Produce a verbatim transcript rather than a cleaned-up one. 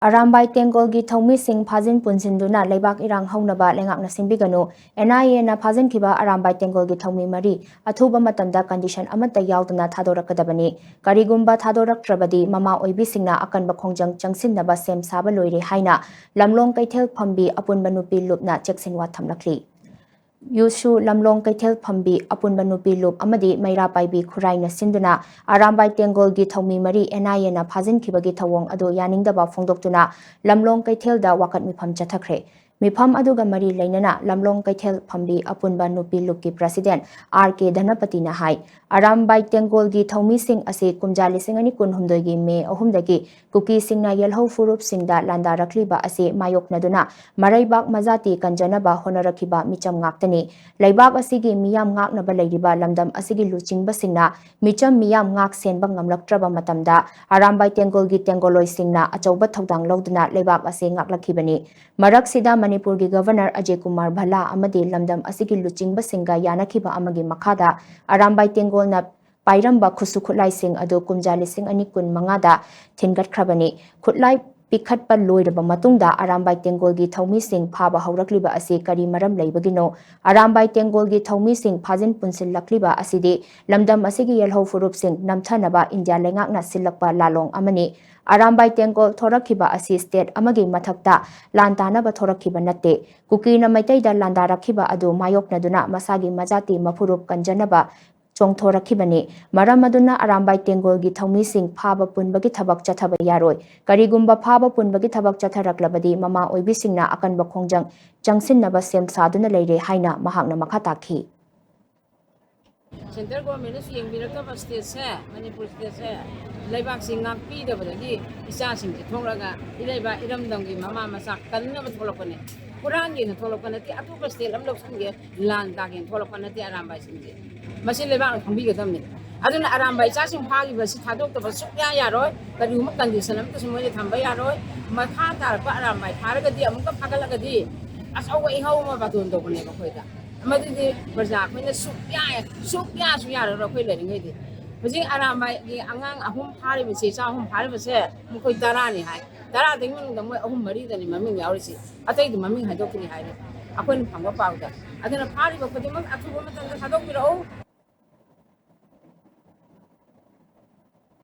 ꯑꯔꯥꯝꯕꯥꯏ ꯇꯦꯡꯒꯣꯜꯒꯤ ꯊꯧꯃꯤꯁꯤꯡ ꯐꯥꯖꯤꯟ ꯄꯨꯟꯁꯤꯟꯗꯨꯅ ꯂꯩꯕꯥꯛ ꯏꯔꯥꯡ ꯍꯧꯅꯕ ꯂꯩꯉꯥꯛꯅ ꯁꯤꯟꯕꯤꯒꯅꯨ꯫ ꯑꯦꯟ ꯑꯥꯏ ꯑꯦꯅ ꯐꯥꯖꯤꯟꯈꯤꯕ ꯑꯔꯥꯝꯕꯥꯏ ꯇꯦꯡꯒꯣꯜꯒꯤ ꯊꯧꯃꯤ ꯃꯔꯤ ꯑꯊꯨꯕ ꯃꯇꯝꯗ ꯀꯟꯗꯤꯁꯟ ꯑꯃꯠꯇ ꯌꯥꯎꯗꯅ ꯊꯥꯗꯣꯔꯛꯀꯗꯕꯅꯤ꯫ ꯀꯔꯤꯒꯨꯝꯕ ꯊꯥꯗꯣꯔꯛꯇ꯭ꯔꯕꯗꯤ ꯃꯃꯥ ꯑꯣꯏꯕꯤꯁꯤꯡꯅ ꯑꯀꯟꯕ ꯈꯣꯡꯖꯪ ꯆꯪꯁꯤꯟꯅꯕ ꯁꯦꯝ ꯁꯥꯕ ꯂꯣꯏꯔꯦ ꯍꯥꯏꯅ ꯂꯝꯂꯣꯡ ꯀꯩꯊꯦꯜ ꯐꯝꯕꯤ ꯑꯄꯨꯟꯕ ꯅꯨꯄꯤ ꯂꯨꯞꯅ ꯆꯦꯛꯁꯤꯟꯋꯥ ꯊꯝꯂꯛꯂꯤ꯫ ꯌꯨꯁꯨ ꯂꯝꯂꯣꯡ ꯀꯩꯊꯦꯜ ꯐꯝꯕꯤ ꯑꯄꯨꯟꯕ ꯅꯨꯄꯤ ꯂꯨꯞ ꯑꯃꯗꯤ ꯃꯩꯔꯥ ꯄꯥꯏꯕꯤ ꯈꯨꯔꯥꯏꯅ ꯁꯤꯟꯗꯨꯅ ꯑꯔꯥꯝꯕꯥꯏ ꯇꯦꯡꯒꯣꯜꯒꯤ ꯊꯧꯃꯤ ꯃꯔꯤ ꯑꯦꯟ ꯑꯥꯏ ꯑꯦꯅ ꯐꯥꯖꯤꯟꯈꯤꯕꯒꯤ ꯊꯧꯑꯣꯡ ꯑꯗꯨ ꯌꯥꯅꯤꯡꯗꯕ ꯐꯣꯡꯗꯣꯛꯇꯨꯅ ꯂꯝꯂꯣꯡ ꯀꯩꯊꯦꯜꯗ ꯋꯥꯀꯠ ꯃꯤꯐꯝ ꯆꯠꯊꯈ꯭ꯔꯦ꯫ ꯃꯤꯐꯝ ꯑꯗꯨꯒ ꯃꯔꯤ ꯂꯩꯅꯅ ꯂꯝꯂꯣꯡ ꯀꯩꯊꯦꯜ ꯐꯝꯕꯤ ꯑꯄꯨꯟꯕ ꯅꯨꯄꯤ ꯂꯨꯞꯀꯤ ꯄ꯭ꯔꯁꯤꯗꯦꯟ ꯑꯥꯔ ꯀꯦ ꯙꯅꯄꯇꯤꯅ ꯍꯥꯏ, ꯑꯔꯥꯝꯕꯥꯏ ꯇꯦꯡꯒꯣꯜꯒꯤ ꯊꯧꯃꯤꯁꯤꯡ ꯑꯁꯤ ꯀꯨꯝꯖꯥ ꯂꯤꯁꯤꯡ ꯑꯅꯤ ꯀꯨꯟꯍꯨꯝꯗꯣꯏꯒꯤ ꯃꯦ ꯑꯍꯨꯝꯗꯒꯤ ꯀꯨꯀꯤꯁꯤꯡꯅ ꯌꯦꯜꯍꯧ ꯐꯨꯔꯨꯞꯁꯤꯡꯗ ꯂꯥꯟꯗꯥꯔꯛꯂꯤꯕ ꯑꯁꯤ ꯃꯥꯌꯣꯛꯅꯗꯨꯅ ꯃꯔꯩꯕꯥꯛ ꯃꯖꯥꯇꯤ ꯀꯟꯖꯅꯕ ꯍꯣꯠꯅꯔꯛꯈꯤꯕ ꯃꯤꯆꯝ ꯉꯥꯛꯇꯅꯤ꯫ ꯂꯩꯕꯥꯛ ꯑꯁꯤꯒꯤ ꯃꯤꯌꯥꯝ ꯉꯥꯛꯅꯕ ꯂꯩꯔꯤꯕ ꯂꯝꯗꯝ ꯑꯁꯤꯒꯤ ꯂꯨꯆꯤꯡꯕꯁꯤꯡꯅ ꯃꯤꯆꯝ ꯃꯤꯌꯥꯝ ꯉꯥꯛ ꯁꯦꯟꯕ ꯉꯝꯂꯛꯇ꯭ꯔꯕ ꯃꯇꯝꯗ ꯑꯔꯥꯝꯕꯥꯏ ꯇꯦꯡꯒꯣꯜꯒꯤ ꯇꯦꯡꯒꯣꯂꯣꯏꯁꯤꯡꯅ ꯑꯆꯧꯕ ꯊꯧꯗꯥꯡ ꯂꯧꯗꯨꯅ ꯂꯩꯕꯥꯛ ꯑꯁꯤ ꯉꯥꯛꯂꯛꯈꯤꯕꯅꯤ꯫ ꯃꯔꯛꯁꯤꯗ ꯃꯅꯤꯄꯨꯔꯒꯤ ꯒꯚꯔꯅꯔ ꯑꯖꯦ ꯀꯨꯃꯥꯔ ꯚꯜꯂꯥ ꯑꯃꯗꯤ ꯂꯝꯗꯝ ꯑꯁꯤꯒꯤ ꯂꯨꯆꯤꯡꯕꯁꯤꯡꯒ ꯌꯥꯅꯈꯤꯕ ꯑꯃꯒꯤ ꯃꯈꯥꯗ ꯑꯔꯥꯝꯕꯥꯏ ꯇꯦꯡꯒꯣꯜꯅ ꯄꯥꯏꯔꯝꯕ ꯈꯨꯠꯁꯨ ꯈꯨꯠꯂꯥꯏꯁꯤꯡ ꯑꯗꯨ ꯀꯨꯝꯖꯥ ꯂꯤꯁꯤꯡ ꯑꯅꯤ ꯀꯨꯟ ꯃꯉꯥꯗ ꯊꯤꯟꯒꯠꯈ꯭ꯔꯕꯅꯤ꯫ ꯈꯨꯠꯂꯥꯏ ꯄꯤꯈꯠꯄ ꯂꯣꯏꯔꯕ ꯃꯇꯨꯡꯗ ꯑꯔꯥꯝꯕꯥꯏ ꯇꯦꯡꯒꯣꯜꯒꯤ ꯊꯧꯃꯤꯁꯤꯡ ꯐꯥꯕ ꯍꯧꯔꯛꯂꯤꯕ ꯑꯁꯤ ꯀꯔꯤ ꯃꯔꯝ ꯂꯩꯕꯒꯤꯅꯣ? ꯑꯔꯥꯝꯕꯥꯏ ꯇꯦꯡꯒꯣꯜꯒꯤ ꯊꯧꯃꯤꯁꯤꯡ ꯐꯥꯖꯤꯟ ꯄꯨꯟꯁꯤꯜꯂꯛꯂꯤꯕ ꯑꯁꯤꯗꯤ ꯂꯝꯗꯝ ꯑꯁꯤꯒꯤ ꯌꯦꯜꯍꯧ ꯐꯨꯔꯨꯞꯁꯤꯡ ꯅꯝꯊꯅꯕ ꯏꯟꯗꯤꯌꯥ ꯂꯩꯉꯥꯛꯅ ꯁꯤꯜꯂꯛꯄ ꯂꯥꯂꯣꯡ ꯑꯃꯅꯤ꯫ ꯑꯔꯥꯝꯕꯥꯏ ꯇꯦꯡꯒꯣꯜ ꯊꯣꯔꯛꯈꯤꯕ ꯑꯁꯤ ꯁ꯭ꯇꯦꯠ ꯑꯃꯒꯤ ꯃꯊꯛꯇ ꯂꯥꯟ ꯇꯥꯅꯕ ꯊꯣꯔꯛꯈꯤꯕ ꯅꯠꯇꯦ꯫ ꯀꯨꯀꯤꯅ ꯃꯩꯇꯩꯗ ꯂꯥꯟꯗꯥꯔꯛꯈꯤꯕ ꯑꯗꯨ ꯃꯥꯌꯣꯛꯅꯗꯨꯅ ꯃꯁꯥꯒꯤ ꯃꯖꯥꯇꯤ ꯃꯐꯨꯔꯨꯞ ꯀꯟꯖꯅꯕ ꯆꯣꯡꯊꯣꯔꯛꯈꯤꯕꯅꯤ꯫ ꯃꯔꯝ ꯑꯗꯨꯅ ꯑꯔꯥꯝꯕꯥꯏ ꯇꯦꯡꯒꯣꯜꯒꯤ ꯊꯧꯃꯤꯁꯤꯡ ꯐꯥꯕ ꯄꯨꯟꯕꯒꯤ ꯊꯕꯛ ꯆꯠꯊꯕ ꯌꯥꯔꯣꯏ꯫ ꯀꯔꯤꯒꯨꯝꯕ ꯐꯥꯕ ꯄꯨꯟꯕꯒꯤ ꯊꯕꯛ ꯆꯠꯊꯔꯛꯂꯕꯗꯤ ꯃꯃꯥ ꯑꯣꯏꯕꯤꯁꯤꯡꯅ ꯑꯀꯟꯕ ꯈꯣꯡꯖꯪ ꯆꯪꯁꯤꯟꯅꯕ ꯁꯦꯝ ꯁꯥꯗꯨꯅ ꯂꯩꯔꯦ ꯍꯥꯏꯅ ꯃꯍꯥꯛꯅ ꯃꯈꯥ ꯇꯥꯈꯤ꯫ ꯁꯦꯟꯇ꯭ꯔꯦꯜ ꯒꯣꯔꯃꯦꯟꯅꯁꯨ ꯌꯦꯡꯕꯤꯔꯛꯇꯕ ꯁ꯭ꯇꯦꯠꯁꯦ, ꯃꯅꯤꯄꯨꯔ ꯁ꯭ꯇꯦꯠꯁꯦ, ꯂꯩꯕꯥꯛꯁꯤ ꯉꯥꯛꯄꯤꯗꯕꯗꯒꯤ ꯏꯆꯥꯁꯤꯡꯁꯦ ꯊꯣꯛꯂꯒ ꯏꯔꯩꯕ ꯏꯔꯝꯗꯝꯒꯤ ꯃꯃꯥ ꯃꯆꯥ ꯀꯟꯅꯕ ꯊꯣꯛꯂꯛꯄꯅꯦ꯫ ꯍꯨꯔꯥꯟꯒꯦꯅ ꯊꯣꯛꯂꯛꯄ ꯅꯠꯇꯦ, ꯑꯇꯣꯞꯄ ꯁ꯭ꯇꯦꯠ ꯑꯃ ꯂꯧꯁꯤꯟꯒꯦ, ꯂꯥꯟ ꯇꯥꯒꯦꯅ ꯊꯣꯛꯂꯛꯄ ꯅꯠꯇꯦ ꯑꯔꯥꯝꯕꯥꯏꯁꯤꯡꯁꯦ꯫ ꯃꯁꯤ ꯂꯩꯕꯥꯛꯅ ꯈꯪꯕꯤꯒꯗꯕꯅꯤ꯫ ꯑꯗꯨꯅ ꯑꯔꯥꯝꯕꯥꯏ ꯏꯆꯥꯁꯤꯡ ꯐꯥꯈꯤꯕꯁꯤ ꯊꯥꯗꯣꯛꯇꯕ ꯁꯨꯛꯌꯥ ꯌꯥꯔꯣꯏ꯫ ꯀꯔꯤꯒꯨꯝꯕ ꯀꯟꯗꯤꯁꯟ ꯑꯃꯠꯇꯁꯨ ꯃꯣꯏꯗ ꯊꯝꯕ ꯌꯥꯔꯣꯏ꯫ ꯃꯈꯥ ꯇꯥꯔꯛꯄ ꯑꯔꯥꯝꯕꯥꯏ ꯐꯥꯔꯒꯗꯤ, ꯑꯃꯨꯛꯀ ꯐꯥꯒꯠꯂꯒꯗꯤ ꯑꯆꯧꯕ ꯏꯍꯧ ꯑꯃ ꯕꯥꯇꯣꯟ ꯇꯧꯕꯅꯦꯕ ꯑꯩꯈꯣꯏꯗ꯫ ꯃꯗꯨꯗꯤ ꯄ꯭ꯔꯖꯥ ꯑꯩꯈꯣꯏꯅ ꯁꯨꯛꯌꯥ, ꯁꯨꯛꯌꯥꯁꯨ ꯌꯥꯔꯔꯣꯏ ꯑꯩꯈꯣꯏ ꯂꯩꯔꯤꯉꯩꯗꯤ꯫ ꯍꯧꯖꯤꯛ ꯑꯔꯥꯝꯕꯥꯏꯒꯤ ꯑꯉꯥꯡ ꯑꯍꯨꯝ ꯐꯥꯔꯤꯕꯁꯦ, ꯏꯆꯥ ꯑꯍꯨꯝ ꯐꯥꯔꯤꯕꯁꯦ, ꯃꯈꯣꯏ ꯇꯔꯥꯅꯤ ꯍꯥꯏ꯫ ꯇꯔꯥꯗꯨꯒꯤ ꯃꯅꯨꯡꯗ ꯃꯣꯏ ꯑꯍꯨꯝ ꯃꯔꯤꯗꯅꯤ ꯃꯃꯤꯡ ꯌꯥꯎꯔꯤꯁꯤ, ꯑꯇꯩꯗꯤ ꯃꯃꯤꯡ ꯍꯥꯏꯗꯣꯛꯇ꯭ꯔꯤ ꯍꯥꯏꯔꯦ ꯑꯩꯈꯣꯏꯅ ꯐꯪꯕ ꯄꯥꯎꯗ꯫ ꯑꯗꯨꯅ ꯐꯥꯔꯤꯕ ꯈꯨꯗꯤꯡꯃꯛ ꯑꯊꯨꯕ ꯃꯇꯝꯗ ꯊꯥꯗꯣꯛꯄꯤꯔꯛꯎ꯫